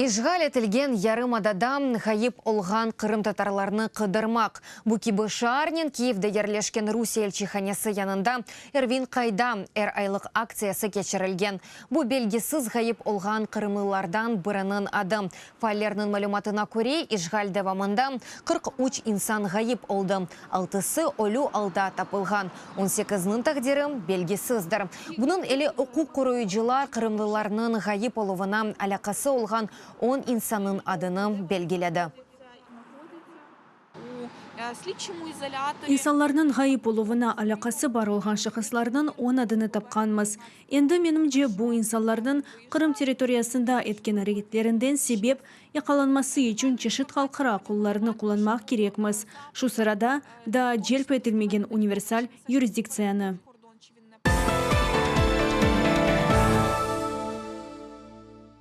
İşğal etilgen yarımadada ğayıp olğan qırımtatarlarnı qıdırmaq. Bu kibi şiarnen Kiyevde yerleşken Rusiye elçihanesi yanında Ervin qayda? er aylıq aktsiyası keçirilgen. Bu belgisiz ğayıp olğan qırımlılardan biriniñ adı. Faallerniñ malümatına köre, işğal devamında 43 insan ğayıp oldı, altısı ölü alda tapılğan, on sekizniñ taqdiri belgisizdir. Bunıñ ile uquq qoruyıcılar qırımlılarnıñ ğayıp oluvına alâqası olğan on insannıñ adını belgiledi. İnsanlarnıñ ğayıp oluvına alâqası bar olğan şahıslarnıñ on adını tapqanmız. Endi, menimce, bu insanlarnıñ Qırım territoriyasında etken areketlerinden sebep yaqalanması içün çeşit halqara qollarnı qullanmaq kerekmiz, şu sırada, daa celp etilmegen universal yurisdiktsiyanı.